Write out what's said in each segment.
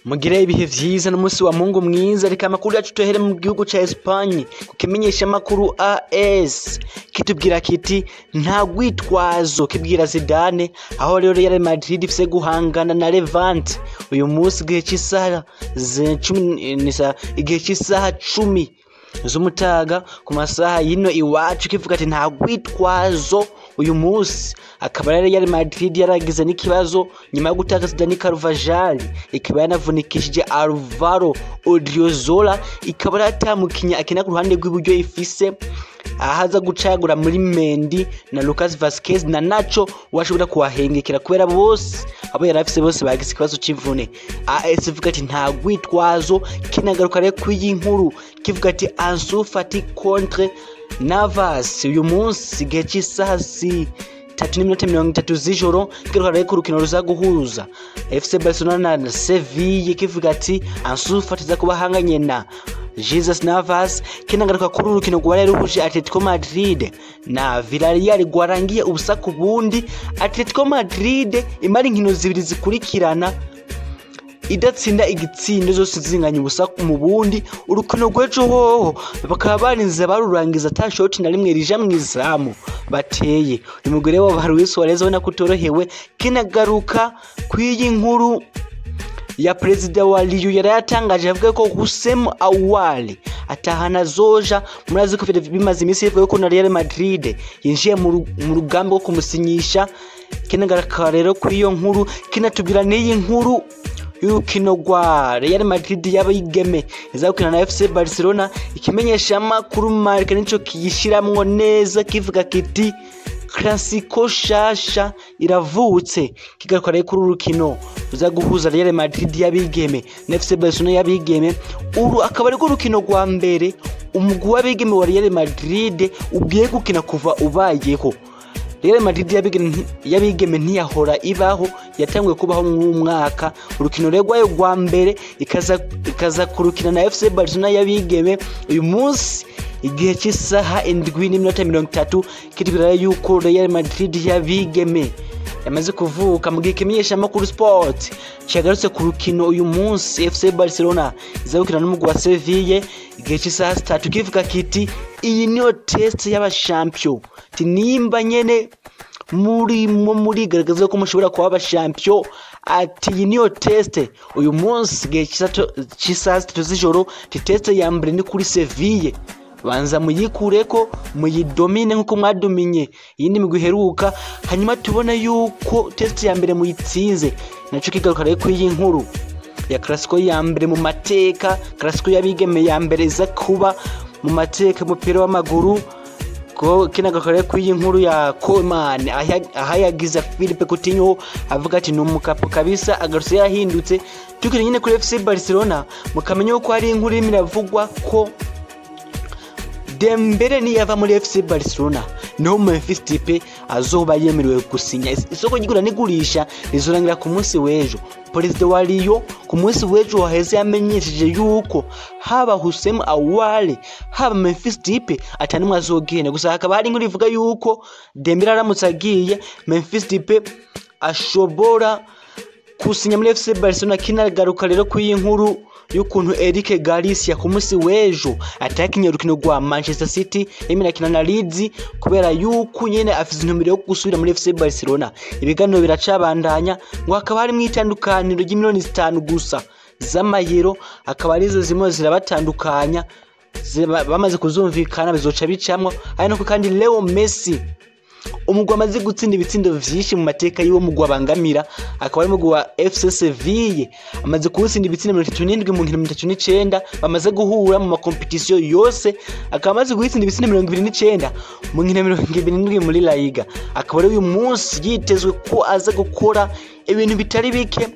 Mugire ibihe vyiza n'umunsi wa Mungu mwiza. Reka amakuru yacu tuhere mu gihugu ca Espagne ku kimenyesha makuru AS kitubwira kiti nta gwitwazo, kibwira Zidane aho rero Real Madrid ifise guhangana na Levante uyu munsi igihe c'isaha igihe c'isaha 10 z'umutaga ku masaha yino iwacu, kivuga ati nta gwitwazo uyu munsi. Akaba rero Real Madrid yaragize n'ikibazo nyuma yo gutakaza Dani Carvajal, ikaba yanavunikishije Alvaro Odriozola, ikaba yatamukinya akina ku ruhande rw'iburyo ifise ahaza gucagura muri Mendy na Lucas Vazquez na Nacho washobora kuwahengekera kubera bose abo yari afise bose bagize ikibazo c'imvune. AS ivuga ati nta gwitwazo. Kinagaruka rero kw'iyi nkuru kivuga ati Ansu Fati contre Navas uyu munsi igihe c'isaha 3:30 z'ijoro. Kigaruka rero ku rukino ruza guhuza FC Barcelona na Sevilla, kivuga ati Ansu Fati aza kuba ahanganye na Jesus Navas. Kinagaruka kuri urukino rwari ruhuje Atletico Madrid na Villarreal rwarangiye ubusa ku bundi. Atletico Madrid imara inkino zibiri zikurikirana idatsinda igitsindo, zose zinganya ubusa mu bundi. Urukino rw'ejo hoho bakaba barinze barurangiza ata shoti na rimwe rija mw'izamu bateye. Uyu mugore wa Luis Suarez ubona ko utorohewe. Kinagaruka kw'iyi nkuru ya perezida wa Lyon yari yatangaje avuga ko Houssem Aouar atahana zoja. Murazi ko bimaze iminsi bivuga ko na Real Madrid yinjiye mu rugamba rwo kumusinyisha. Kinagaruka rero kuri iyo nkuru, kinatubwira n'iyi nkuru y'urukino rwa Real Madrid y'abigeme izakina na FC Barcelona. Ikimenyesha amakuru Marca nico kiyishiramwo neza, kivuga kiti Clasico shasha iravutse. Kigaruka rero kuri urukino ruza guhuza Real Madrid y'abigeme na FC Barcelona y'abigeme. Uru akaba ariko urukino rwa mbere umugwi w'abigeme wa Real Madrid ugiye gukina kuva ubayeho. Real Madrid y'abigeme ntiyahora ibaho, yatanguye kubaho mu mwaka. Urukino rero rwayo rwa mbere ikaza kurukina na FC Barcelona y'abigeme uyu munsi igihe cy'isaha 7:30. Kitubwira yuko Real Madrid y'abigeme yamaze kuvuka. Mu gihe kimenyesha amakuru Sport cyagarutse ku rukino uyu munsi FC Barcelona izabukina n'umugwi wa Sevilla igihe cy'isaha 3, kivuga kiti iyi niyo test y'abashampion, ti nimba nyene murimo murigaragaza ko mushobora kuba abashampion, ati iyi niyo test uyu munsi igihe cy'isaha 3 z'ijoro. Ti test ya mbere ni kuri Sevilla, banza muyikureko muyidomine nkuko mwadominye iyindi migwi iheruka, hanyuma tubona yuko test ya mbere muyitsinze. Naco kigaruka rero kuri iyi nkuru ya Clasico ya mbere mu mateka, Clasico y'abigeme ya mbere iza kuba mu mateka y'umupira w'amaguru. Ko kinagaruka rero kuri iyi nkuru ya Koeman ahayagiza Philippe Coutinho avuga ati ni umukapo kabisa, agarutse yahindutse. Tukiri nyine kuri FC Barcelona, mukamenya yuko hari inkuru irimo iravugwa ko Dembele niyava muri FC Barcelona niho Memphis Depay azoba yemerewe gusinya. Isoko ry'igura n'igurisha rizorangira ku munsi w'ejo. Perezida wa Lyon ku munsi w'ejo waheze yamenyesheje yuko haba Houssem Aouar haba Memphis Depay atanumwe azogenda. Gusa hakaba hari inkuru ivuga yuko Dembele aramutse agiye Memphis Depay ashobora gusinya muri FC Barcelona. Kinagaruka rero kuri iyi nkuru y'ukuntu Eric Garcia ku munsi w'ejo atakinye urukino rwa Manchester City yemera na Leeds kubera yuko nyene afise intumbero yo gusubira muri FC Barcelona. Ibiganiro biracabandanya, ngo hakaba harimwo itandukaniro ry'imiliyoni 5 gusa z'amayero, akaba arizo zimwe zirabatandukanya, bamaze kuzumvikana bizoca bicamwo. Ari nako kandi Leo Messi umugwi amaze gutsinda ibitsindo vyinshi mu mateka y'uwo mugwi abangamira, akaba ari umugwi wa FC Sevilla, amaze kuwutsinda ibitsindo 37 mu nkino 39 bamaze guhura mu makompetisiyo yose, akaba amaze guhitsinda ibitsindo 29 mu nkino 27 muri La Liga. Akaba ari uyu munsi yitezwe ko aza gukora ibintu bitari bike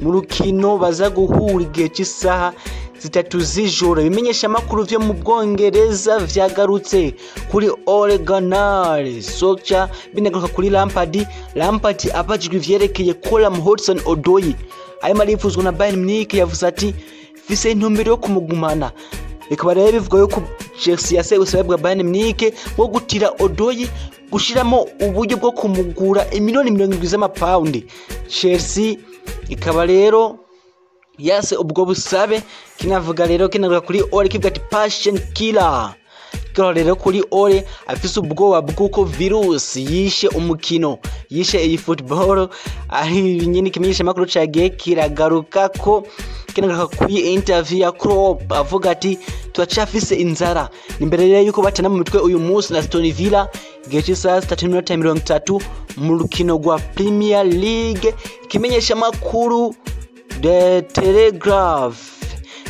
mu rukino baza guhura igihe cy'isaha 3 z'ijoro. Ibimenyesha amakuru vyo mu Bwongereza vyagarutse kuri Ole Gunnar Solskjaer, binagaruka kuri Lampard. Lampard abajijwe ivyerekeye Callum Hudson-Odoi arimo arifuzwa na Bayern Munich, yavuze ati mfise intumbero yo kumugumana. Bikaba rero bivuga yuko Chelsea yaseye ubusabe bwa Bayern Munich bwo gutira Odoi gushiramo uburyo bwo kumugura imiliyoni 70 z'amapawundi. Chelsea ikaba rero Yase ubwo busabe. Kinavuga rero, kinavuga kuri Ole, kivuga ati "Passion killer". Kino rero kuri Ole afise ubwoba bw'uko virus yishe umukino, yishe iyi football. Ari nyine ikimenyesha makuru cagiye kiragaruka ko kinagaruka kuri interview ya Klopp, avuga ati turacafise inzara. Ni mbere rero yuko batana mu mitwe uyu munsi na Aston Villa igihe c'isaha 3:30 mu rukino rwa Premier League. Ikimenyesha makuru The Telegraph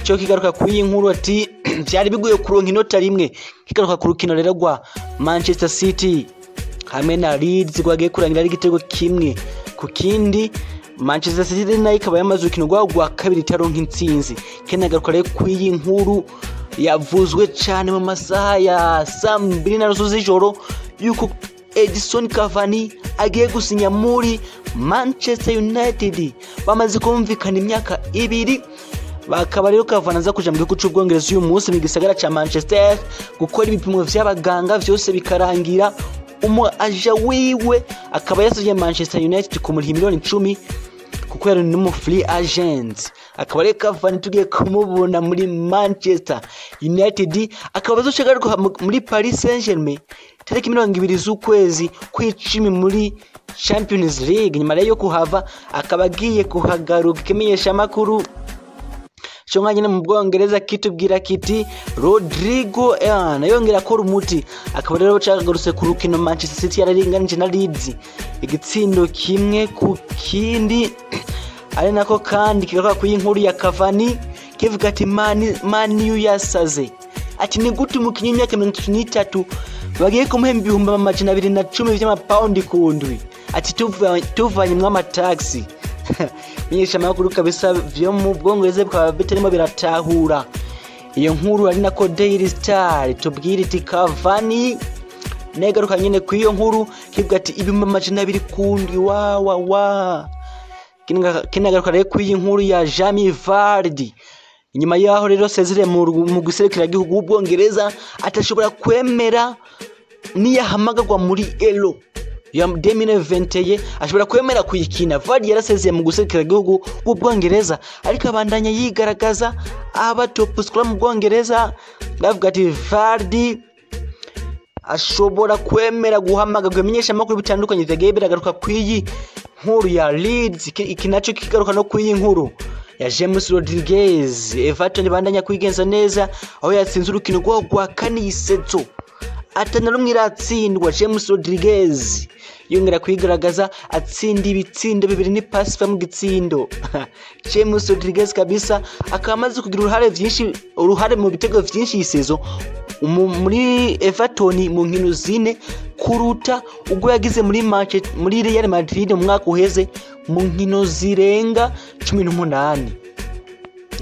cyo kigaruka kuri iyi nkuru ati vyari bigoye kuronka inota rimwe. Kigaruka ku rukino rero rwa Manchester City hamwe na Leeds rwagiye kurangira ari igitego 1-1. Manchester City nayo ikaba yamaze urukino rwabo rwa kabiri itaronka intsinzi. Kinagaruka rero kuri iyi nkuru yavuzwe cyane mu masaha ya saa 2:30 z'ijoro yuko Edison Cavani agiye gusinya muri Manchester United, bamaze kumvikana imyaka 2. Bakaba rero Cavani aza kuja mu gihugu c'Ubwongereza uyu munsi mu gisagara ca Manchester gukora ibipimo vy'abaganga, vyose bikarangira. Umu aja wiwe akaba yasavye Manchester United kumuriha miliyoni 10 kuko yari n'umu free agent. Akaba rero Cavani tugiye kumubona muri Manchester United, akaba azoca agaruka muri Paris Saint-Germain tariki 20 z'ukwezi kw'icumi muri Champions League. Nyuma rero yo kuhava akaba agiye kuhagaruka. Ikimenyesha makuru cyo nka nyine mu Bwongereza kitubwira kiti Rodrigo yongera akora umuti. Akaba rero cagarutse ku rukino Manchester City yararinganije na Leeds igitsindo 1-1, ari nako kandi kigaruka ku inkuru ya Cavani, kivuga ati Man U yasaze, ati ni gute umukinnyi w'imyaka 33 bagiye kumuhemba 210,000 vy'amapawundi ku ndwi, ati tuvanyemwo amataxi. Menyesha amakuru kabisa vyo mu Bwongereza bikaba bitarimo biratahura iyo nkuru. Ari nako Daily Star tubwira iti Cavani negaruka nyine ku iyo nkuru, kivuga ati 200,000 kundi wa wa wa. Kinagaruka rero ku iyi nkuru ya Jamie Vardy, inyuma yaho rero sezere mu guserukira igihugu w'Ubwongereza atashobora kwemera niyahamagarwa muri Euro ya 2021 ashobora kwemera kuyikina. Vardy yarasezeye mu guserukira igihugu w'Ubwongereza, ariko abandanya yigaragaza aba top scorer mu Bwongereza. Bavuga ati Vardy ashobora kwemera guhamagarwa. Imenyesha amakuru bitandukanye vyagiye biragaruka kw'iyi nkuru ya Leeds. Iki naco kigaruka no kw'iyi nkuru ya James Rodriguez. Everton bandanya kwigenza neza aho yatsinze urukino rwabo rwa kane iyi saison atana rumwe iratsindwa. James Rodriguez yongera kwigaragaza atsinda ibitsindo bibiri ni pass mu gitsindo. James Rodriguez kabisa akaba amaze kugira uruhare vyinshi, uruhare mu bitego vyinshi iyi saison muri Everton mu nkino zine, kuruta ubwo yagize muri Manchester, muri Real Madrid mu mwaka uheze mu nkino zirenga 18.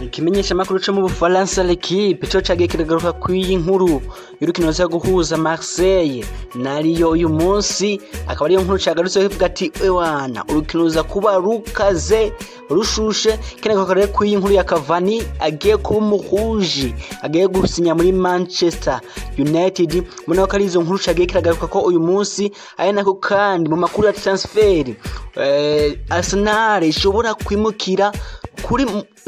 Ikimenyesha makuru cyo mu Bufaransa L'Equipe cyo cagiye kiragaruka kw'iyi nkuru y'urukino ruza guhuza Marseille na Lyon uyu munsi, akaba ariyo nkuru cagarutse kivuga ati ewana urukino ruza kuba rukaze rushushe. Kinagaruka rero kw'iyi nkuru ya Cavani agiye kuba umuhuji, agiye gusinya muri Manchester United. Ubona ko ari izo nkuru cagiye kiragaruka ko uyu munsi. Ari nako kandi mu makuru ya transfer, Arsenal ishobora kwimukira kuri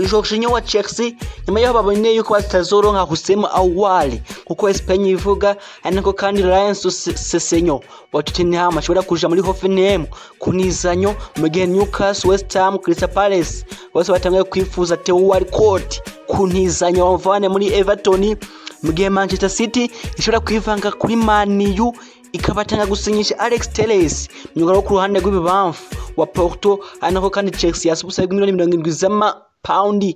Jorginho wa Chelsea nyuma yaho babonye yuko batazoronka Houssem Aouar kuko Espagne ivuga. Ari nako kandi Ryan Sessegnon wa Tottenham ashobora kuja muri Hoffenheim kunizanyo, mu gihe Newcastle, West Ham, Crystal Palace bose batangiye kwifuza Theo Walcott kunizanyo bamuvane muri Everton, mu gihe Manchester City ishobora kwivanga kuri Man U ikabatanga gusinyisha Alex Telles, myugariro wo ku ruhande rw'ibibamfu wa Porto. Ari nako kandi Chelsea yasubuse miliyoni 70 z'amapawundi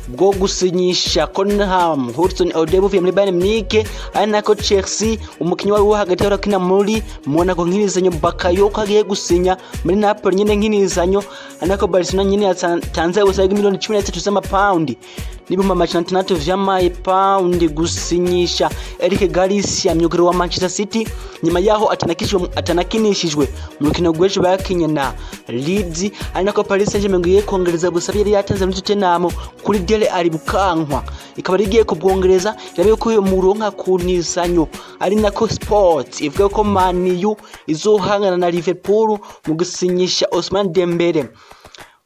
bwo gusinyisha Callum Hudson-Odoi uvuye muri Bayern Munich. Ari nako Chelsea umukinyi wari wo hagati arakina muri Monaco nk'inizanyo, Bakayoko, agiye gusinya muri Napoli nyine nk'inizanyo. Ari nako Barcelona nyine yatanze ubusabe miliyoni 13 z'amapawundi n'600,000 vy'amapawundi gusinyisha Eric Garcia, myugariro wa Manchester City, nyuma yaho atanakinishijwe mu rukino rw'ejo bakinye na Leeds. Ari nako Paris Saint-Germain igiye kongereza busabe yari yatanze muri Tottenham kuri Dele Alli Bukankwa, ikaba rigiye kubwongereza irabe ko uyo muronka kunizanyo. Ari nako Sports ivuga ko Man U izohangana na Liverpool mu gusinyisha Ousmane Dembele.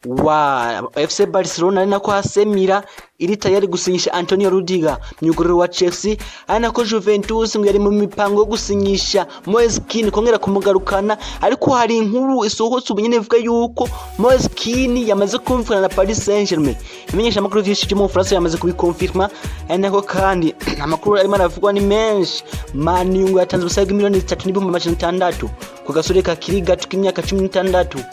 wa FC Barcelona, ari nako AC Milan iri tayari gusinyisha Antonio Rudiger, myugariro wa Chelsea, ari nako Juventus ngo yari mu mipango yo gusinyisha Moise Kean kongera kumugarukana. Ariko hari inkuru isohotse ubu nyene ivuga yuko Moise Kean yamaze kumvikana na Paris Saint-Germain. Imenyesha amakuru vyinshi vyo mu Bufaransa yamaze kubikonfirma. Ari nako kandi amakuru arimo aravugwa ni menshi. Man U ngo yatanze ubusabe bw'imiliyoni 3,600,000 ku gasore kakiri gato k'imyaka 16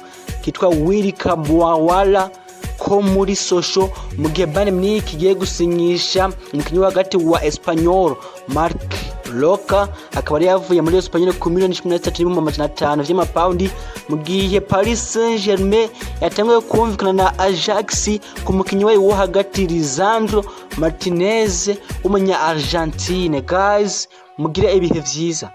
kitwa Willy Kabwawala ko muri Sochaux, mu gihe Bayern Munich igiye gusinyisha umukinnyi wo hagati wa Espanyol Marc Roca, akaba yari yavuye muri Espanyol ku miliyoni 13,500 vy'amapawundi, mu gihe Paris Saint-Germain yatanguye kumvikana na Ajax ku mukinnyi wayo wo hagati Lisandro Martinez w'umunya Argentine. Guys, mugire ibihe vyiza.